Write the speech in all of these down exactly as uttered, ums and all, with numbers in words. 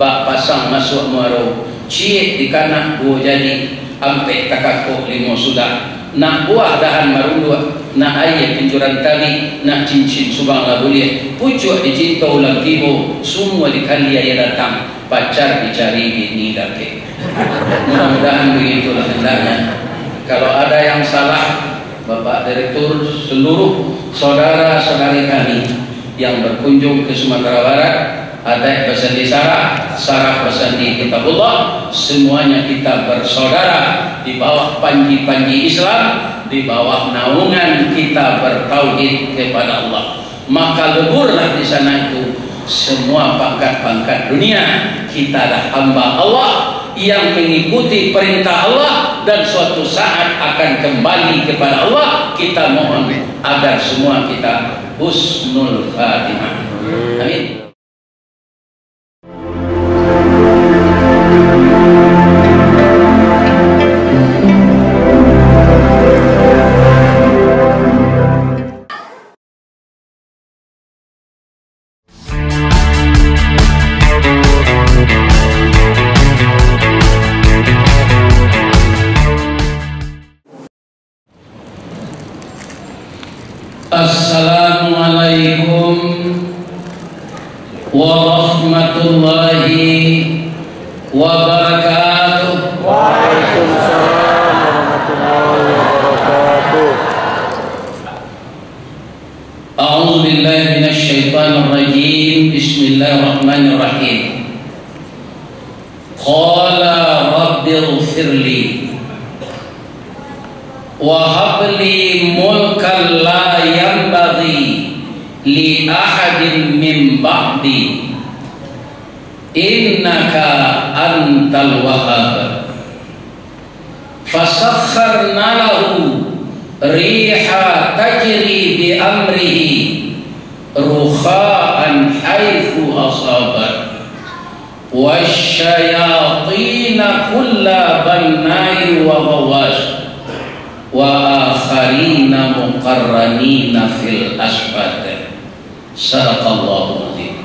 Bak pasang masuak muaro, ciek dikanak duo jadi, ampek takakok limo sudah. Nak buah dahan marunduak, nak aia pincuran tabik, nak cincin subang lah buliah. Pucuak dicinto ulam tibo, sumua dikali aia datang, pacar dicari bini dakek. Mudah-mudahan begitulah hendaknya. Kalau ada yang salah, Bapak Direktur, seluruh saudara-saudari kami yang berkunjung ke Sumatera Barat, adaik basandi sarah, sarah basandi Kitabullah, semuanya kita bersaudara di bawah panji-panji Islam, di bawah naungan kita bertauhid kepada Allah. Maka leburlah di sana itu semua pangkat-pangkat dunia. Kita adalah hamba Allah yang mengikuti perintah Allah dan suatu saat akan kembali kepada Allah. Kita mohon agar semua kita husnul khatimah. Amin. Assalamualaikum warahmatullahi wabarakatuh. Waalaikumsalam warahmatullahi wabarakatuh. A'udzubillahi minasyaitonirrajim. Bismillahirrahmanirrahim. Qala rabbighfirli wa habli mulkan la yanbaghi li ahadin min ba'di, innaka antal wahhab. Fasakharna lahu riha tajri bi amrihi rukha'an haitsu asabat, wasyayatina kulla banna'in wa ghawwas, wa akharina muqarranina fil asfad. Sadaqallahul azim.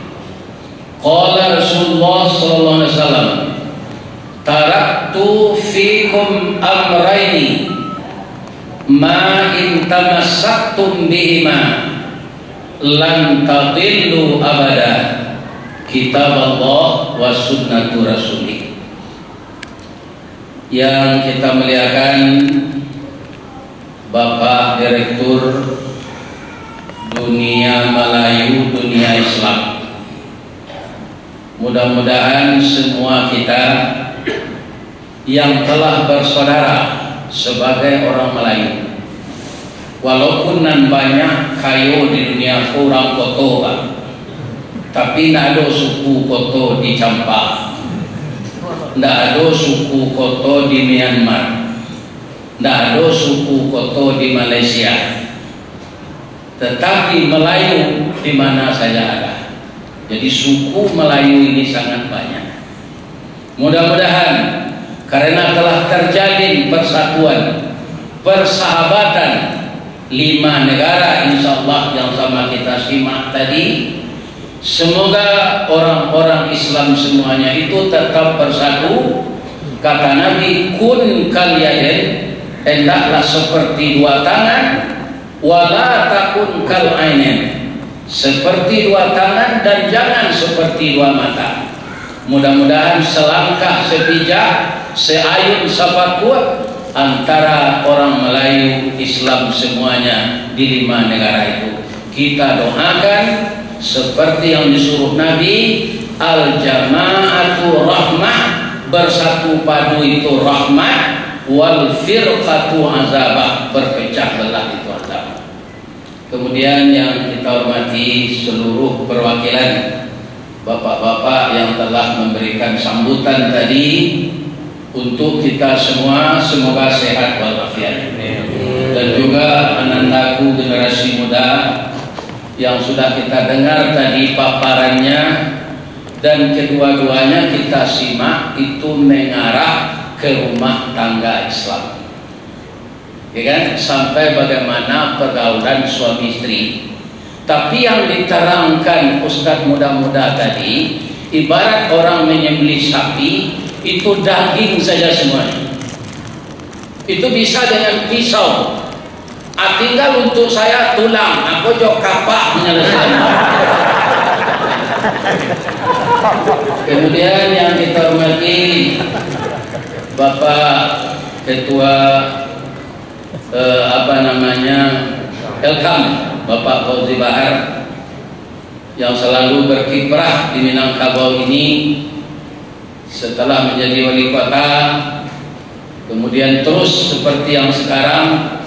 Qala Rasulullah sallallahu alaihi wasallam, "Taraktu fikum amraini, ma in tamassaktum bihima, lan tadillu abada, kitab Allah wa sunnatu rasulih." Yang kita muliakan, Bapak Direktur, dunia Malayu, dunia Islam. Mudah-mudahan semua kita yang telah bersaudara sebagai orang Malayu, walaupun nan banyak kayo di dunia ko urang koto, Pak, tapi ndak ado suku koto di Campa, ndak ado suku koto di Myanmar, ndak ado suku koto di Malaysia. Tetapi Melayu di mana saja ada. Jadi suku Melayu ini sangat banyak. Mudah-mudahan karena telah terjalin persatuan, persahabatan lima negara, insya Allah yang sama kita simak tadi, semoga orang-orang Islam semuanya itu tetap bersatu. Kata Nabi, "Kun kal yadain, hendaklah seperti dua tangan, wala takun kal ainain, seperti dua tangan dan jangan seperti dua mata." Mudah-mudahan selangkah sepijak, seayun sapakua antara orang Melayu Islam semuanya di lima negara itu. Kita doakan seperti yang disuruh Nabi, "Al-jama'atu rahmah," bersatu padu itu rahmat, "wal firqatu azabah," berpecah belah itu azab. Kemudian yang kita hormati seluruh perwakilan bapak-bapak yang telah memberikan sambutan tadi untuk kita semua, semoga sehat walafiat. Dan juga anandaku generasi muda yang sudah kita dengar tadi paparannya, dan kedua-duanya kita simak itu mengarah ke rumah tangga Islam. Ya kan? Sampai bagaimana pergaulan suami istri. Tapi yang diterangkan ustaz muda-muda tadi, Ibarat orang menyembelih sapi, itu daging saja semuanya. Itu bisa dengan pisau. Ah, tinggal untuk saya tulang, aku jo kapak menyelesaikan. Kemudian yang kita hormati Bapak Ketua, eh, apa namanya, Elkam, Bapak Fauzi Bahar, yang selalu berkiprah di Minangkabau ini setelah menjadi wali kota, kemudian terus seperti yang sekarang,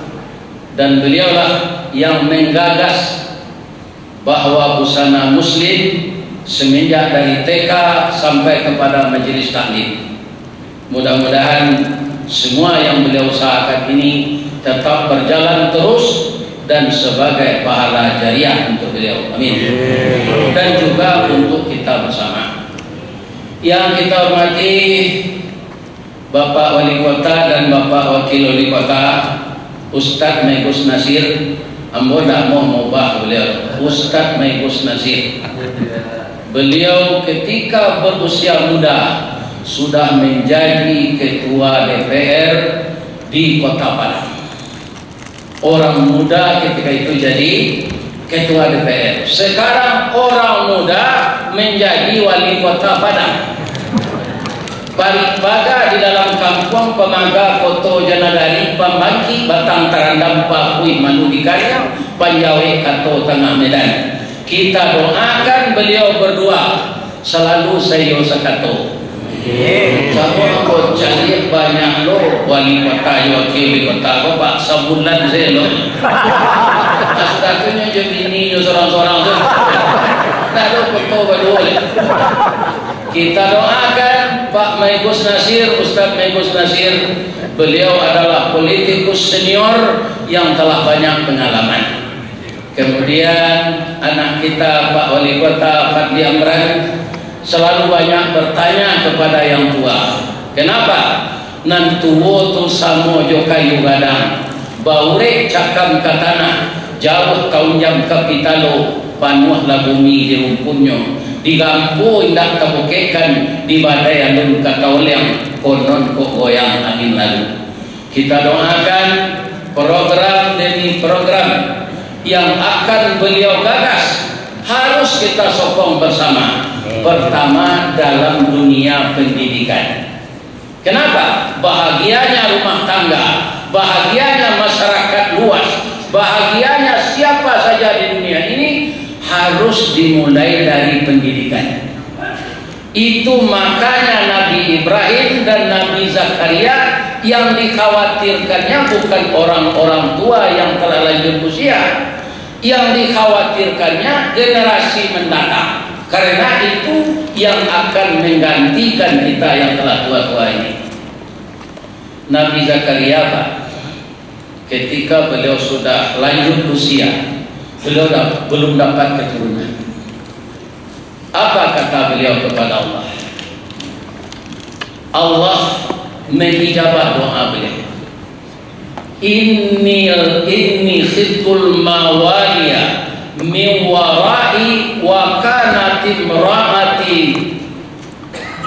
dan beliaulah yang menggagas bahwa busana muslim semenjak dari T K sampai kepada majelis taklim. Mudah-mudahan semua yang beliau usahakan ini tetap berjalan terus dan sebagai pahala jariah untuk beliau. Amin. Dan juga untuk kita bersama. Yang kita hormati Bapak Wali Kota dan Bapak Wakil Wali Kota, Ustadz Maigus Nasir, ambo ndak mau maubah beliau, Ustadz Maigus Nasir. Beliau ketika berusia muda sudah menjadi Ketua D P R di Kota Padang. Orang muda ketika itu jadi Ketua D P R. Sekarang orang muda menjadi Wali Kota Padang. Parik paga di dalam kampuang, pamaga koto jo nagari, pambangkik batang tarandam, pakuik manu di kariang, panjawek kato tangah medan. Kita doakan beliau berdua selalu saiyo sakato. Samo ambo caliak banyak lo wali kota jo wakil wali kota ko, Pak, sabulan sajo lo. Nah, sudah tu nyo jo bini nyo sorang-sorang tu. Ndak ado foto baduo lai. Kita doakan Pak Maigus Nasir, Ustadz Maigus Nasir, beliau adalah politikus senior yang telah banyak pengalaman. Kemudian anak kita Pak Wali Kota Fadli Amran selalu banyak bertanya kepada yang tua. Kenapa? Nan tuo tu samo jo kayu gadang, baurek cakam ka tanah, jauah taunjam ka pitalo, panuahlah bumi di rumpunnyo, digampo indak tabukekkan, di badai alun ka taoleang, konon kok goyang angin lalu. Kita doakan program demi program yang akan beliau gagas harus kita sokong bersama. Pertama, dalam dunia pendidikan. Kenapa? Bahagianya rumah tangga, bahagianya masyarakat luas, bahagianya siapa saja di dunia ini harus dimulai dari pendidikan. Itu makanya Nabi Ibrahim dan Nabi Zakaria yang dikhawatirkannya bukan orang-orang tua yang telah lanjut usia. Yang dikhawatirkannya generasi mendatang. Karena itu yang akan menggantikan kita yang telah tua-tua ini. Nabi Zakaria, Pak, ketika beliau sudah lanjut usia, beliau dah, belum dapat keturunan. Apa kata beliau kepada Allah? Allah mengijabah doa beliau. Inni, inni khiftul mawaliya min warai wa kanat imraati,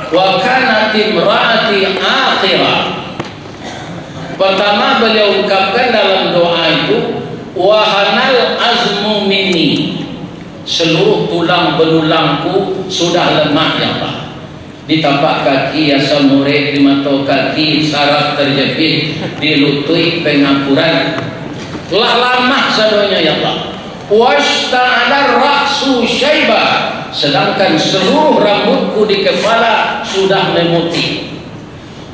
wa kanat imraati aqira. Pertama beliau ungkapkan dalam doa itu, "Wahanal azmu minni." Seluruh tulang belulangku sudah lemah, ya Allah. Di tapak kaki asam urek, di mato kaki saraf terjepit, di lutuik pengapuran. Lah lamah sadonyo, ya Allah. Washta'ala ra'su syaiba, sedangkan seluruh rambutku di kepala sudah memutih.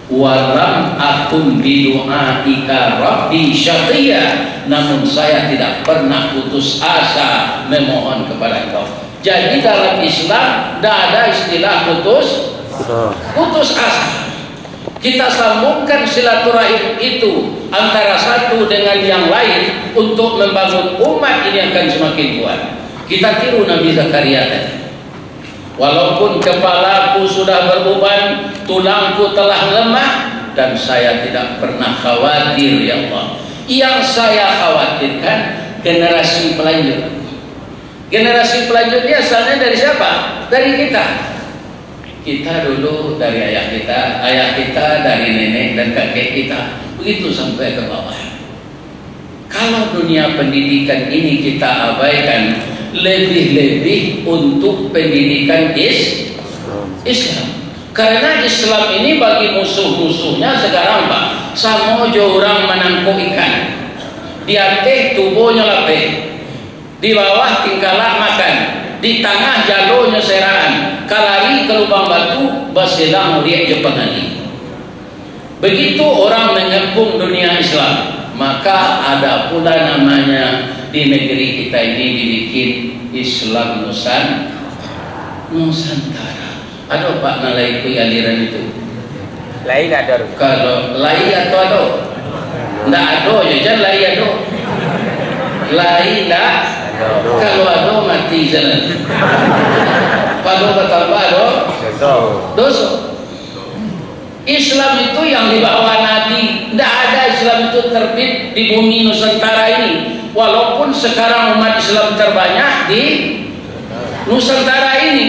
Walam akun bidu'aika rabbi syaqiyya, namun saya tidak pernah putus asa memohon kepada Engkau. Jadi dalam Islam tidak ada istilah putus, putus asa. Kita sambungkan silaturahim itu antara satu dengan yang lain untuk membangun umat ini akan semakin kuat. Kita tiru Nabi Zakaria tadi. Walaupun kepalaku sudah beruban, tulangku telah lemah, dan saya tidak pernah khawatir, ya Allah. Yang saya khawatirkan generasi pelanjut. Generasi pelanjut ini asalnya dari siapa? Dari kita. Kita dulu dari ayah kita, ayah kita dari nenek dan kakek kita, begitu sampai ke bawah. Kalau dunia pendidikan ini kita abaikan, lebih-lebih untuk pendidikan is-, Islam. Karena Islam ini bagi musuh-musuhnya sekarang, Pak, samo jo urang manangkok ikan. Di ateh tubonyo lapeh, di bawah tingkalak makan, di tangah jalonyo seraan, ka lari ka lubang batu, basilang uriak jo pangani. Begitu orang mengepung dunia Islam, maka ada pula namanya di negeri kita ini dibikin Islam Nusan-, Nusantara. Ado, Pak, nan lai ikuik aliran itu? Lai ndak ado. Kalau lai atau ado? Ndak ado, yo jan lai ado. Lai ndak? Ado. Kalau ado, mati sanan. Pado batambah do-, Doso. doso. Islam itu yang dibawa Nabi. Ndak ada Islam itu terbit di bumi Nusantara ini. Walaupun sekarang umat Islam terbanyak di Nusantara ini,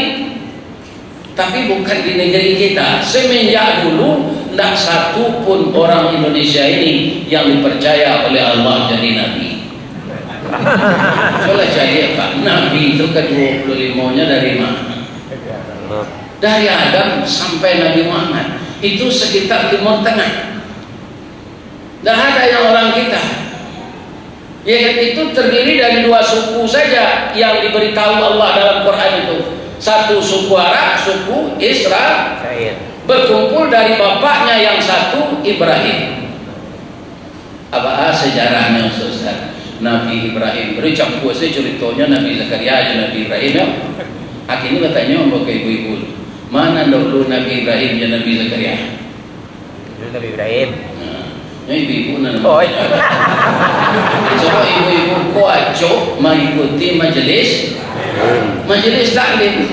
tapi bukan di negeri kita. Semenjak dulu, ndak satu pun orang Indonesia ini yang dipercaya oleh Allah jadi nabi. Coba cari, Pak, nabi itu kedua puluh limanya dari mana? Dari Adam sampai Nabi Muhammad, itu sekitar Timur Tengah. Ndak ada yang orang kita. Ya, itu terdiri dari dua suku saja yang diberitahu Allah dalam Quran itu. Satu suku Arab, suku Isra-, Israel. Berkumpul dari bapaknya yang satu, Ibrahim. Apo sejarahnyo, Ustaz? Nabi Ibrahim, bari campua se curitonyo Nabi Zakaria jo Nabi Ibrahim, yo. Akhirnyo batanyo ambo ka ibu-ibu, ma nan dahulu Nabi Ibrahim jo Nabi Zakaria? Dulu Nabi Ibrahim. Nah, yo ibu-ibu nan Oh, iyo. Coba ibu-ibu ko acok mangikuti majelis, majelis taklim.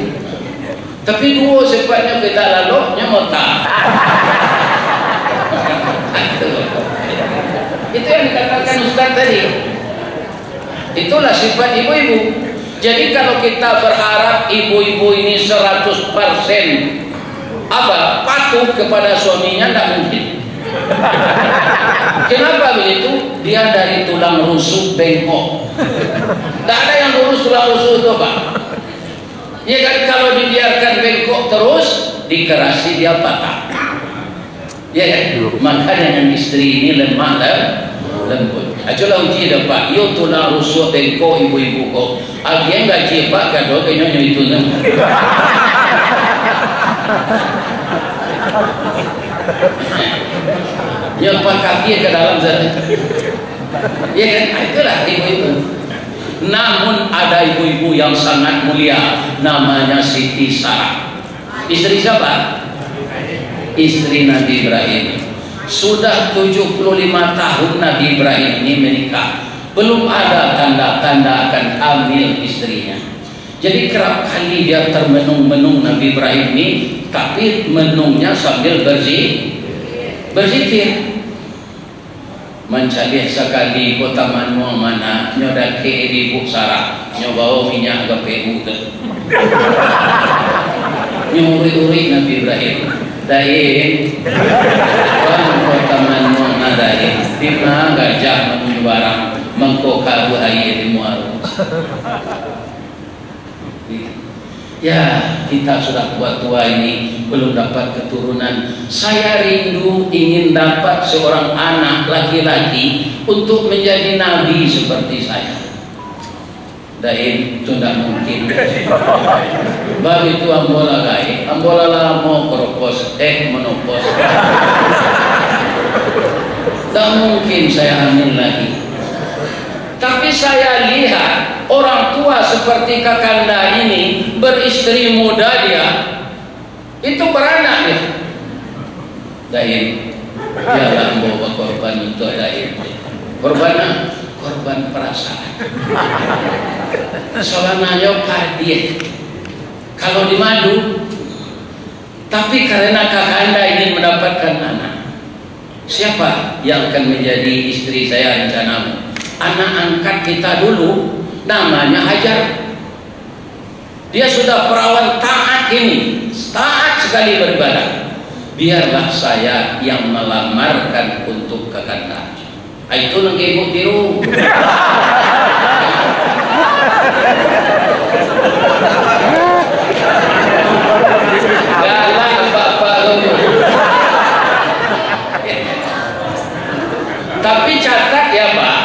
Tapi duo sifatnyo, kita lalok, nyo mota. Itu yang dikatakan Ustaz tadi. Itulah sifat ibu-ibu. Jadi, kalau kita berharap ibu-ibu ini seratus persen, apa, patuh kepada suaminya, ndak mungkin. Kenapa begitu? Dia dari tulang rusuk bengkok. Ndak ada yang lurus tulang rusuk itu, Pak. Ya kan, kalau dibiarkan bengkok terus, dikerasi dia patah. Ya kan? Maka dengan istri ini lemah lem-, lembut. Ajolah uji dah, Pak. Iyo tulang rusuk bengkok ibu-ibu ko. Agian gaji, Pak, gado kenyo nyo itu nyo. Nyo pakak ke dalam sana. Ya kan? Itulah ibu-ibu. Namun ada ibu-ibu yang sangat mulia, namanya Siti Sarah. Istri siapa? Istri Nabi Ibrahim. Sudah tujuh puluh lima tahun Nabi Ibrahim ini menikah. Belum ada tanda-tanda akan hamil istrinya. Jadi kerap kali dia termenung-menung Nabi Ibrahim ini, tapi menungnya sambil berzi-, berzikir. Mancaliak sakali ko tamanuang ma nak, nyo dakek di Ibu Sarah, nyo bawo minyak agapek tu. Nyo urik-urik Nabi Ibrahim. Daim, baa ko tamanuang ma Daim, dima gajah manuju barang, mangko karuah aia di muaro. Ya, kita sudah tua-tua ini, belum dapat keturunan. Saya rindu ingin dapat seorang anak laki-laki untuk menjadi nabi seperti saya. Daim, itu ndak mungkin. Baru itu ambo lah gaek, ambo lah lamo keropos, eh, menopos. Ndak mungkin saya hamil lagi. Tapi saya lihat orang tua seperti kakanda ini beristri muda dia, itu beranak dia. Daim, biarlah ambo berkorban untuk Daim. Korban apa? Korban perasaan. Sabananyo padiah. Kalau di madu, tapi karena kakanda ingin mendapatkan anak, siapa yang akan menjadi istri saya rencanamu? Anak angkat kita dulu, namanya Hajar. Dia sudah perawan taat ini, taat sekali beribadah. Biarlah saya yang melamarkan untuk kakanda. Ah, itu nan ibu tiru. Galak bapak lu. Tapi catat ya, Pak,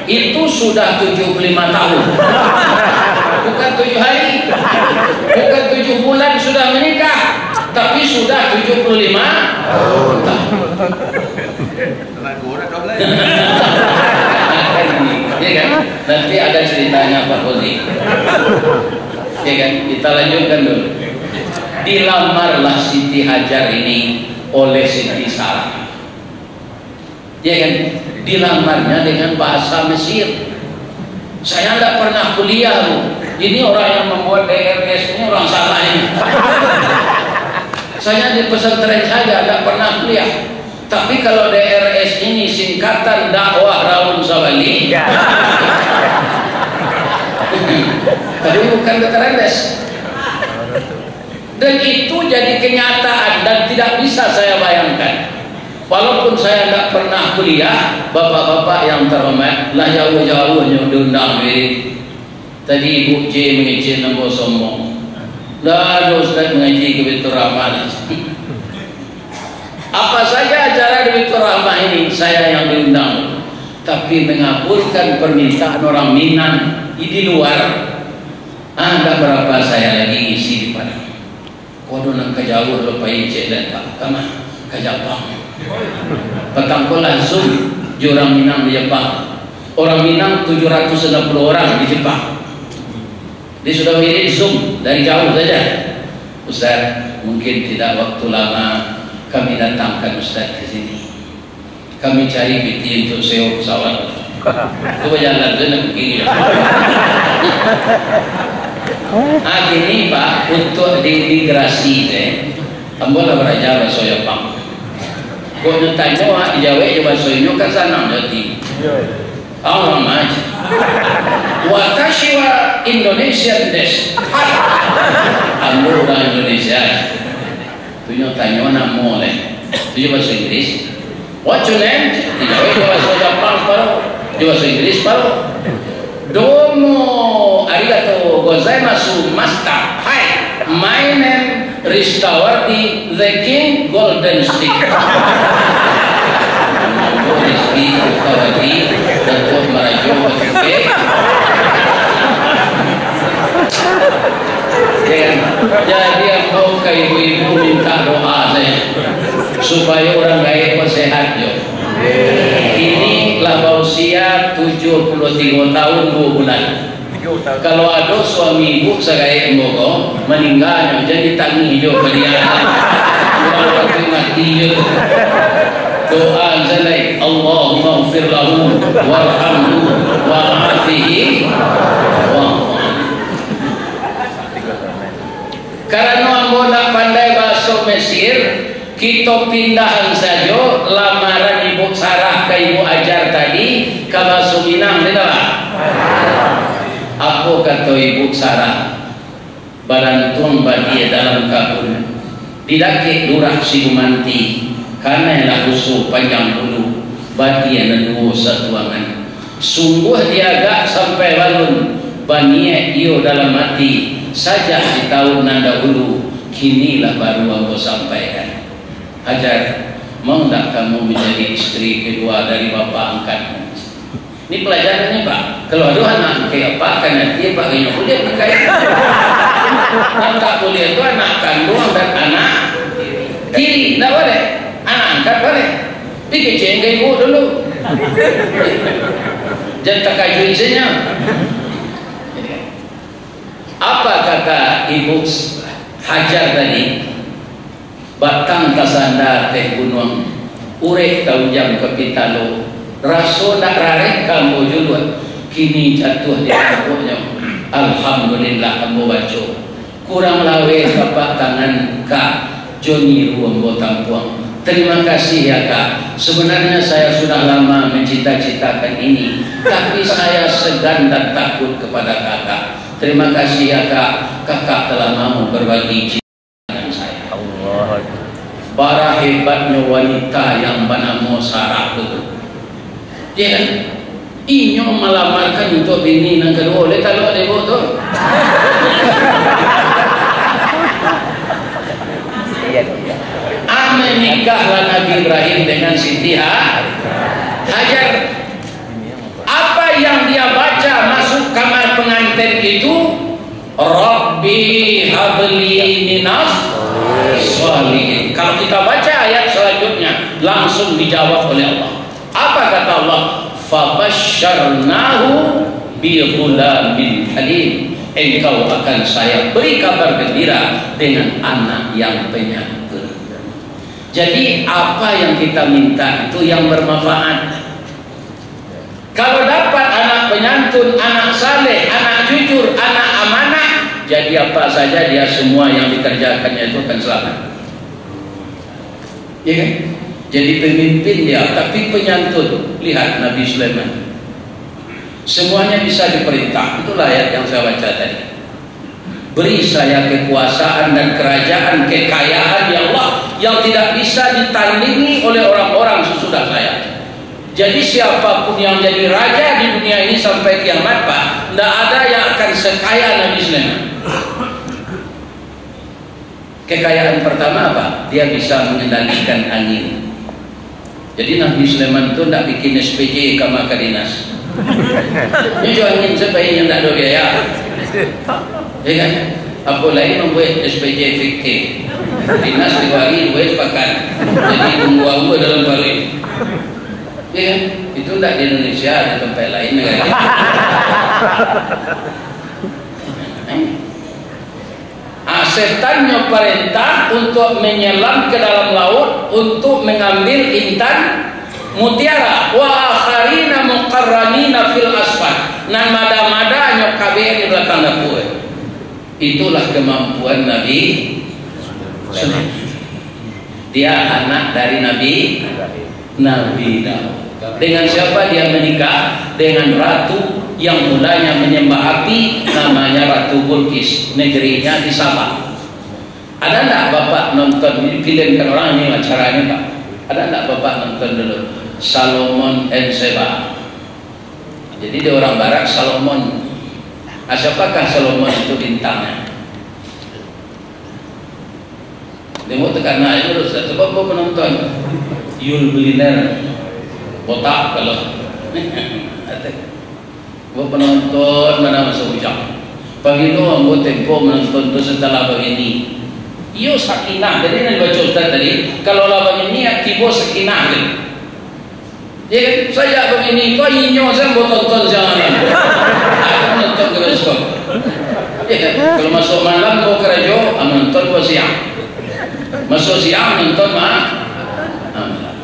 itu sudah tujuh puluh lima tahun. Bukan tujuh hari, bukan tujuh bulan sudah menikah, tapi sudah tujuh puluh lima tahun. Ya kan? Nanti ada ceritanya Pak Fauzi. Ya kan? Kita lanjutkan dulu. Dilamarlah Siti Hajar ini oleh Siti Sarah. Ya kan? Dilamarnya dengan bahasa Mesir. Saya ndak pernah kuliah, Bu. Ini orang yang membuat D R S ini orang salah ini. Saya di pesantren saja ndak pernah kuliah. Tapi kalau D R S ini singkatan dakwah Raun Sabali, ya. Tapi bukan dokter Andes. Dan itu jadi kenyataan dan tidak bisa saya bayangkan. Walaupun saya ndak pernah kuliah, bapak-bapak yang terhormat, lah jauh-jauhnyo diundang diri. Tadi Ibu J mangecek ambo sombong. Lah ado ustaz mangaji ka Baiturrahmah. Apa saja acara di Baiturrahmah ini, saya yang diundang. Tapi mengabulkan permintaan orang Minang di luar, ah, ndak berapa saya lagi ngisi di Padang. Ko ado nan ka jauah lo pai cek dek Pak, ka ma? Ka Japang. Patang ko lah Zoom jo urang Minang di Japang. Urang Minang tujuh ratus enam puluh orang di Jepang. Dia sudah wirid Zoom dari jauh saja. Ustaz, mungkin tidak waktu lama kami datangkan Ustaz ke sini. Kami cari piti untuk sewa pesawat. Tu bajalan tu nak pergi. Ah, kini, Pak, untuk di imigrasi teh, ambo lah baraja bahaso Japang. Kok nyo tanyo, ah, dijawek jo bahaso inyo kan sanang jo ati. Ah, urang mah. Watashi wa Indonesian desu. Hai. Ambo urang Indonesia. Tu nyo tanyo namo lai. Tu jo bahaso Inggris. "What's your name?" Dijawek jo bahaso Japang saparo, jo bahaso Inggris saparo. "Domo arigato gozaimasu, master." "Hi, my name Ristawardi the King Golden Stick." Rizky Ristawardi, Datuk Marajo Batuke. Ya kan? Jadi, ambo ka ibu-ibu minta doa saja, supayo urang gaek ko sehat jo. Kini lah bausia tujuh puluh tigo tahun duo bulan. Kalau ado suami ibu sagaek ambo ko, maningganyo, jan ditangih jo ka dia. Urang patuik mati jo tu. Doa saja, "Allahumma ighfir lahu warhamhu wa'afihi wa'fu anhu." Karano ambo ndak pandai bahaso Mesir, kito pindahan sajo lamaran Ibu Sarah ka Ibu Ajar tadi ka bahaso Minang, tidak lah? Apo kato Ibu Sarah? Balantuang badia dalam kabun, di dakek lurah Sigumanti, kanai lah ruso panjang bulu, badia nan duo satuangan. Sungguah diagak sampai balun, baniaik iyo dalam ati, sajak di taun nan dahulu, kini lah baru ambo sampaikan. Ajar, mau ndak kamu menjadi istri kedua dari bapak angkatmu? Ini pelajaran ni, Pak. Kalau ada anak angkek Apak, kan nanti Apak ganyo kuliah pakai. Kan tak boleh tu anak kandung dan anak tiri, ndak boleh. Anak angkat boleh. Tapi kecek ka ibu dulu. Jan takajut saja. Apa kata Ibu Hajar tadi? Batang tasanda ateh gunuang, urek taunjam ka pitalo, raso ndak rareh ka ambo juluak, kini jatuah di tampuknyo. Alhamdulillah ambo baco. Kurang laweh tapak tangan ka jo niru ambo tampuang. Terima kasih ya, Kak. Sebenarnya saya sudah lama mencita-citakan ini, tapi saya segan dan takut kepada Kakak. Terima kasih ya, Kak. Kakak telah mau berbagi cinta dengan saya. Allahu Akbar. Bara hebatnyo wanita yang banamo Sarah tu. Ya kan? Inyo malamarkan untuk bini nan kaduo, lai talok dek ibu tu. Iya, iya. Ame nikahlah Nabi Ibrahim dengan Siti Ha-, Hajar. Apa yang dia baca masuk kamar pengantin itu, "Rabbi habli minas shalihin." Kalau kita baca ayat selanjutnya, langsung dijawab oleh Allah. Apa kata Allah? "Fabasyarnahu bi ghulamin halim." Engkau akan saya beri kabar gembira dengan anak yang penyantun. Jadi, apa yang kita minta itu yang bermanfaat. Kalau dapat anak penyantun, anak saleh, anak jujur, anak amanah, jadi apa saja dia, semua yang dikerjakannya itu akan selamat. Ya kan? Jadi pemimpin dia, tapi penyantun. Lihat Nabi Sulaiman. Semuanya bisa diperintah. Itulah ayat yang saya baca tadi. Beri saya kekuasaan dan kerajaan, kekayaan, ya Allah, yang tidak bisa ditandingi oleh orang-orang sesudah saya. Jadi, siapapun yang jadi raja di dunia ini sampai kiamat, Pak, ndak ada yang akan sekaya Nabi Sulaiman. Kekayaan pertama apa? Dia bisa mengendalikan angin. Jadi, Nabi Sulaiman tu ndak bikin S P J ka Madinah. Nyo jo angin sabaik nyo ndak ado biaya. Ya kan? Apo lai mambuek S P J fiktif. Dinas tigo hari, duo hari sapakan. Jadi, tunggu aua dalam paruik. Ya kan? Itu ndak di Indonesia, di tempat lain negara. Ah, setan nyo parentah untuk menyelam ke dalam laut untuk mengambil intan mutiara. Wa akharina muqarranina fil asfad. Nan mada-mada nyo kabeh di balakang dapua. Itulah kemampuan Nabi Sulaiman. Dia anak dari Nabi, Nabi Daud. Dengan siapa dia menikah? Dengan ratu yang mulanya menyembah api, namanya Ratu Bulqis. Negerinya di Sabah. Ada ndak bapak nonton, ini filmkan orang ini acaranya, Pak? Ada ndak bapak nonton dulu Salomon and Seba? Jadi, di orang barat, Salomon. Ah, siapakah Salomon itu bintangnya? Nengok tekana aja terus, tak sebab kau penonton. Yul Beliner. Botak kalau. Buat penonton mana masa ujang. Pagino ambo tempo menonton tu setelah babini. Iyo, sakinah. Jadi, nan dibaca ustaz tadi, kalau lah babini, tibo sakinah tu. Ya kan? Sajak babini tu, inyo sajo ambo tonton siang malam. Aku nonton ka bioskop. Ya kan? Kalau masuk malam, ambo karajo, ah, nonton ambo siang. Masuk siang, nonton ma-, ah, malam.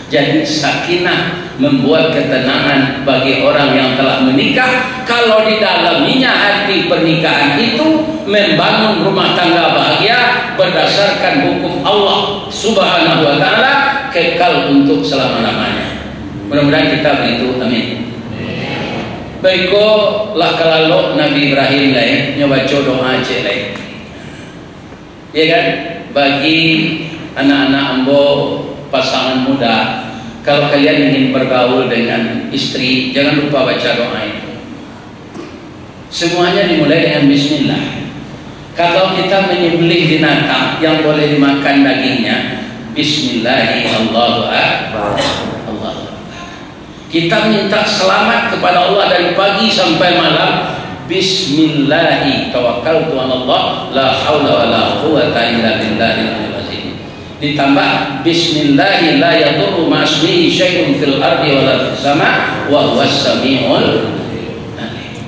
Jadi, sakinah membuat ketenangan bagi orang yang telah menikah, kalau didalaminya hati pernikahan itu membangun rumah tangga bahagia berdasarkan hukum Allah Subhanahu wa Ta'ala, kekal untuk selama-lamanya. Mudah-mudahan kita begitu. Amin. Baiko, lah kalalok Nabi Ibrahim lai, nyo baco doa ciek lai. Ya kan? Bagi anak-anak ambo, pasangan muda, kalau kalian ingin bergaul dengan istri, jangan lupa baca doa ini. Semuanya dimulai dengan bismillah. Kalau kita menyembelih binatang yang boleh dimakan dagingnya, bismillahi Allahu Akbar. Allahu Akbar. Kita minta selamat kepada Allah dari pagi sampai malam. Bismillahi tawakkaltu 'alallah, la haula wala quwwata illa billahil 'aliyyil 'azhim. Ditambah, bismillahi la yadurru ma'asmihi syai'un fil ardi wala fis sama, wa huwas sami'ul 'alim.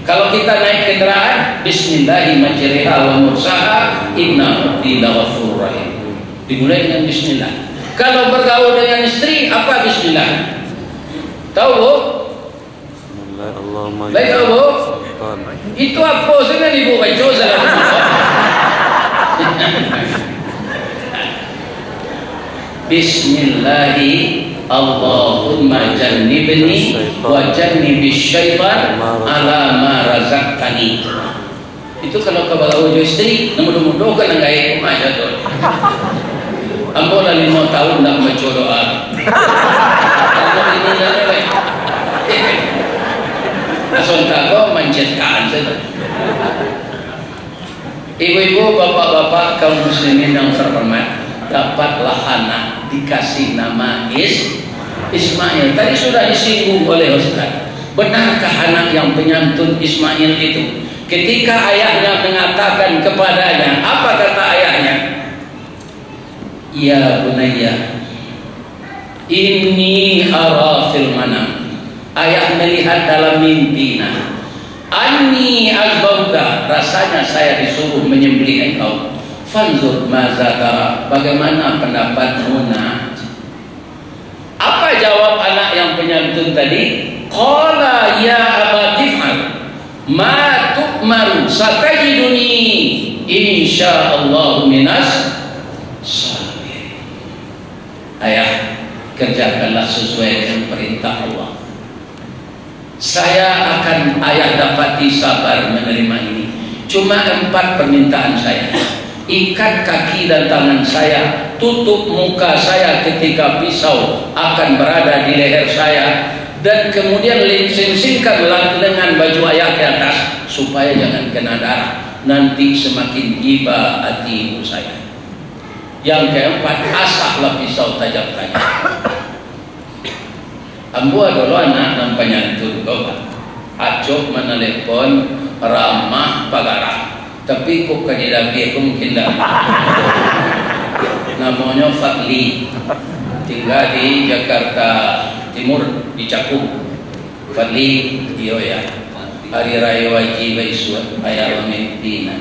Kalau kita naik kendaraan, bismillahi majriha wa mursaha, inna rabbi laghafurur rahim. Dimulai dengan bismillah. Kalau bergaul dengan istri, apa bismillah? Tahu, Bu? Bismillah, Allahumma Baik, tahu, Bu? Itu apa sebenarnya Ibu baca salah? Bismillahi Allahumma jannibni wa jannibis syaitan ala ma razaqtani. Itu kalau ka bagaul jo istri, nan mudo-mudo kan nan gaek rumah jo tu. Ambo lah limo tahun ndak baco doa. Ambo ini dah lewat. Asal tako mancetkan saja. Ibu-ibu, bapak-bapak, kaum muslimin yang terhormat, dapatlah anak dikasih nama Is-, Ismail. Tadi sudah disinggung oleh Ustaz. Benarkah anak yang penyantun Ismail itu? Ketika ayahnya mengatakan kepadanya, apa kata ayahnya? "Ya bunayya, inni ara fil manam." Ayah melihat dalam mimpi, nah. "Anni azbahuka, rasanya saya disuruh menyembelih engkau. Fanzur maza tara, bagaimana pendapatmu, nak?" Apa jawab anak yang penyantun tadi? "Qala ya abati if'al ma tu'maru, satajiduni insyaallahu minas shabirin." Ayah, kerjakanlah sesuai dengan perintah Allah. Saya akan ayah dapati sabar menerima ini. Cuma empat permintaan saya. Ikat kaki dan tangan saya, tutup muka saya ketika pisau akan berada di leher saya, dan kemudian sing-singkan lengan baju ayah ke atas, supaya jangan kena darah. Nanti semakin iba hati ibu saya. Yang keempat, asahlah pisau tajam-tajam. Ambo ado lo anak nan panyantun ko, Pak. Acok manalepon, ramah pagarah. Tapi kok ka didabiah ko mungkin ndak. Namonyo Fadli. Tingga di Jakarta Timur, di Cakung. Fadli, iyo ya. Hari Rayo Haji baisuak, ayah bamimpi nah.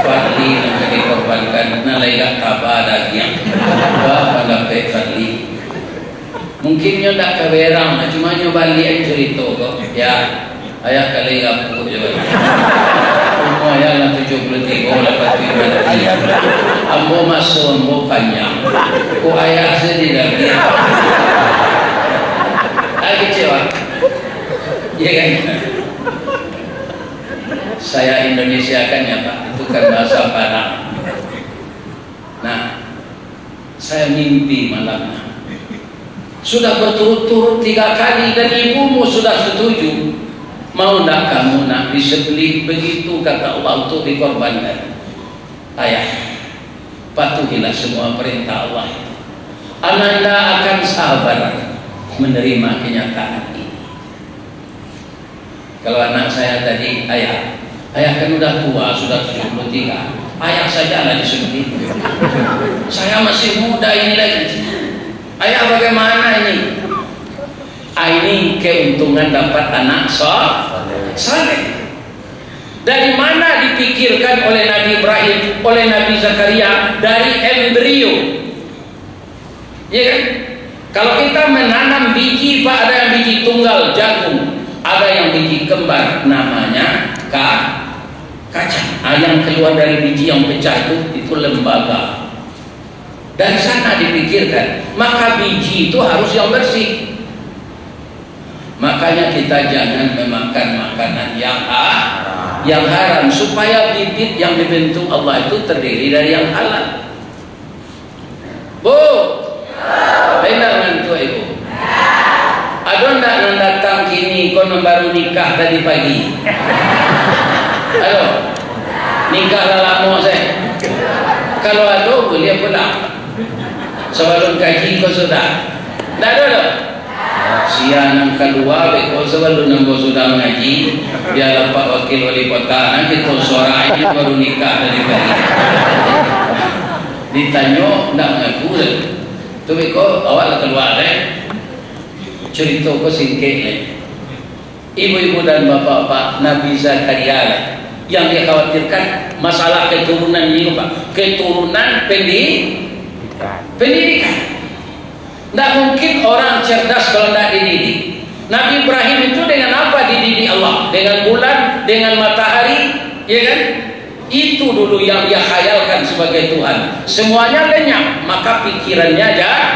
Fadli nan ka dikorbankan, nan lai gak taba dagiang. Ba pandapek Fadli. Mungkin nyo ndak ka berang, cuma nyo baliak carito ko. Ya, ayah ka lai rapuak jo. Umua ayah lah tujuah puluah tigo, lah patuik mati. Ambo maso ambo panjang. Ko ayah sadih dagiang. Ai kecewa. Iya kan? Saya Indonesiakan ya, Pak. Itu kan bahasa Padang. Nah, saya mimpi malam. Sudah berturut-turut tiga kali dan ibumu sudah setuju. Mau ndak kamu nak disembelih begitu kata Allah untuk dikorbankan? Ayah, patuhilah semua perintah Allah itu. Ananda akan sabar menerima kenyataan ini. Kalau anak saya tadi, "Ayah, ayah kan udah tua, sudah tujuh puluh tiga. Ayah sajalah disembelih. Saya masih muda ini lagi. Ayah bagaimana ini?" Ah, ini keuntungan dapat anak so-, saleh. Dari mana dipikirkan oleh Nabi Ibrahim, oleh Nabi Zakaria? Dari embrio. Iya kan? Kalau kita menanam biji, Pak, ada yang biji tunggal, jagung, ada yang biji kembar, namanya ka-, kacang. Ah, yang keluar dari biji yang pecah itu, itu lembaga. Dari sana dipikirkan, maka biji itu harus yang bersih. Makanya kita jangan memakan makanan yang ha-, yang haram, supaya bibit yang dibentuk Allah itu terdiri dari yang halal. Bu, benda ngantuk ibu. Ado ndak nan datang kini ko nan baru nikah tadi pagi? Ado. Nikah lah lamo se. Kalau ado, buliah pulang. Sabalun kaji ko sudah. Ndak ado doh. Sia nan kalua beko sabalun ambo sudah mangaji, bialah Pak Wakil Wali Kota, nah, kito sorak ini baru nikah tadi pagi. Ditanyo, ndak mangaku doh. Tu beko, awak lah kalua deh. Carito ko singkek lai. Ibu-ibu dan bapak-bapak, Nabi Zakaria lah yang dia khawatirkan masalah keturunan ini, Pak. Keturunan pendi-, pendidikan. Ndak mungkin orang cerdas kalau ndak dididik. Nabi Ibrahim itu dengan apa dididik Allah? Dengan bulan, dengan matahari, ya kan? Itu dulu yang dia khayalkan sebagai Tuhan. Semuanya lenyap, maka pikirannya ja-,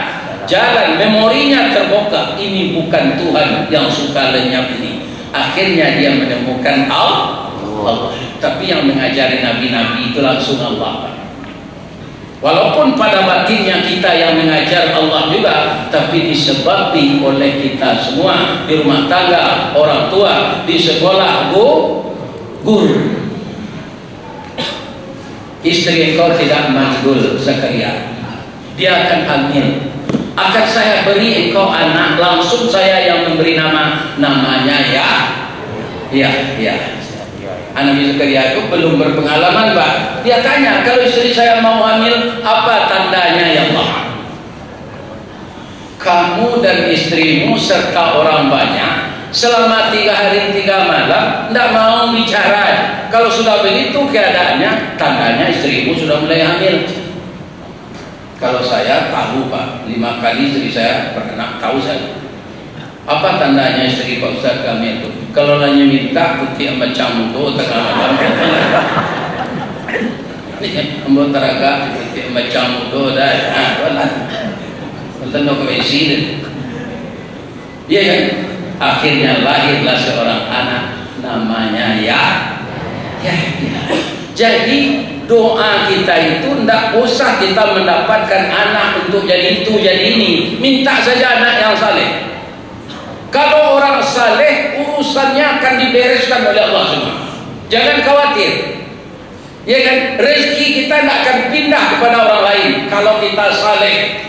jalan, memorinya terbuka. Ini bukan Tuhan yang suka lenyap ini. Akhirnya dia menemukan Al-, Allah. Tapi yang mengajari nabi-nabi itu langsung Allah. Walaupun pada batinnya kita yang mengajar Allah juga, tapi disebabi oleh kita semua di rumah tangga, orang tua, di sekolah, gu-, guru. Istri engkau tidak mandul, Zakaria. Dia akan hamil. Akan saya beri engkau anak, langsung saya yang memberi nama, namanya ya, ya, ya. Nabi Zakaria itu belum berpengalaman, Pak. Dia tanya, "Kalau istri saya mau hamil, apa tandanya, ya Allah?" Kamu dan istrimu serta orang banyak selama tiga hari tiga malam ndak mau bicara. Kalau sudah begitu keadaannya, tandanya istrimu sudah mulai hamil. Kalau saya tahu, Pak, lima kali istri saya beranak, tahu saya. Apa tandanya istri Pak Ustaz kami itu? Kalau nanya minta, kutik macam tu, tengah malam. Ambo taragak, kutik macam tu, dah. Ha, tu lah. Tanda kau isi dia. Iya kan? Akhirnya lahirlah seorang anak, namanya Ya-, Yahya. Jadi, doa kita itu ndak usah kita mendapatkan anak untuk jadi itu, jadi ini. Minta saja anak yang saleh. Kalau orang saleh, urusannya akan dibereskan oleh Allah semua. Jangan khawatir. Ya kan? Rezeki kita ndak akan pindah kepada orang lain kalau kita saleh.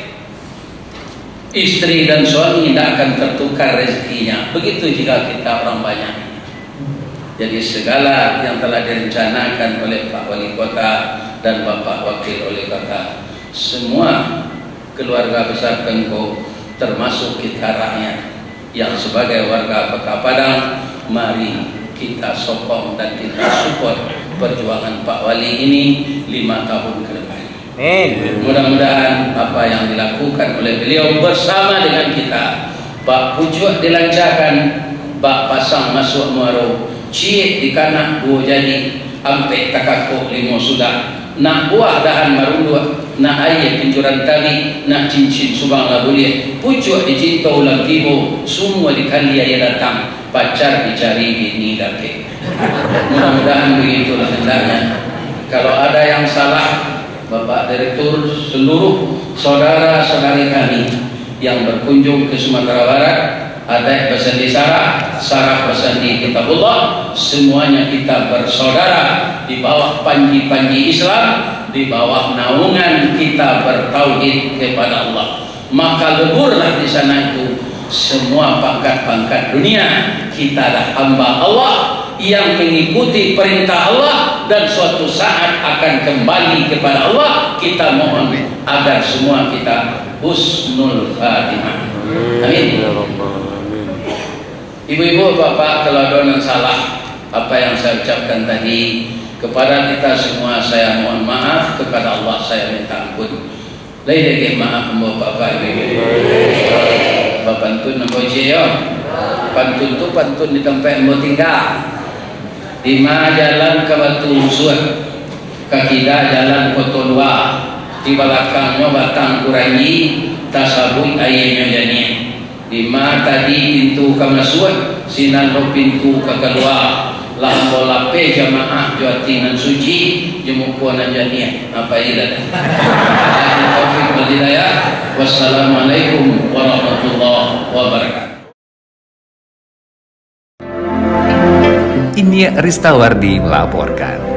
Istri dan suami tidak akan tertukar rezekinya. Begitu juga kita orang banyak. Jadi, segala yang telah direncanakan oleh Pak Wali Kota dan Bapak Wakil Wali Kota, semua keluarga besar Tengko, termasuk kita rakyat yang sebagai warga Kota Padang, mari kita sokong dan kita support perjuangan Pak Wali ini lima tahun ke depan. Amin. Mudah-mudahan apa yang dilakukan oleh beliau bersama dengan kita, Pak Pucuak dilancarkan, Pak Pasang masuk muaro, ciek dikanak duo jadi, ampek takakok limo sudah, nak buah dahan marunduak, nak aia pincuran tali, nak cincin subang lah buliah, pucuak dicinto ulang tibo, sumua dikali aia datang, pacar dicari bini dakek. Mudah-mudahan begitulah hendaknya. Kalau ada yang salah, Bapak Direktur, seluruh saudara-saudari kami yang berkunjung ke Sumatera Barat, adaik basandi sarah, sarah basandi Kitabullah, semuanya kita bersaudara di bawah panji-panji Islam, di bawah naungan kita bertauhid kepada Allah. Maka leburlah di sana itu semua pangkat-pangkat dunia. Kita adalah hamba Allah yang mengikuti perintah Allah dan suatu saat akan kembali kepada Allah. Kita mohon agar semua kita husnul khatimah. Amin. Ya Rabbal Alamin. Ibu-ibu, bapak, kalau ada yang salah apa yang saya ucapkan tadi, kepada kita semua saya mohon maaf, kepada Allah saya minta ampun. Lai dek maaf ambo, Bapak Ibu. Bapantun ambo ciek yo. Pantun tu pantun di tampek ambo tingga. Dima jalan ka Batu Rusuah, ka kida jalan Koto Lua, di balakangnyo Batang Kuranji, tasabuik aianyo janiah. Dima tadi pintu ka masuak, sinan lo pintu ka kalua. Lah ambo lapeh jamaah jo ati nan suci, jo muko nan janiah. Apa ilah? Taufik wal hidayah. Wassalamualaikum warahmatullahi wabarakatuh. Iniak Ristawardi melaporkan.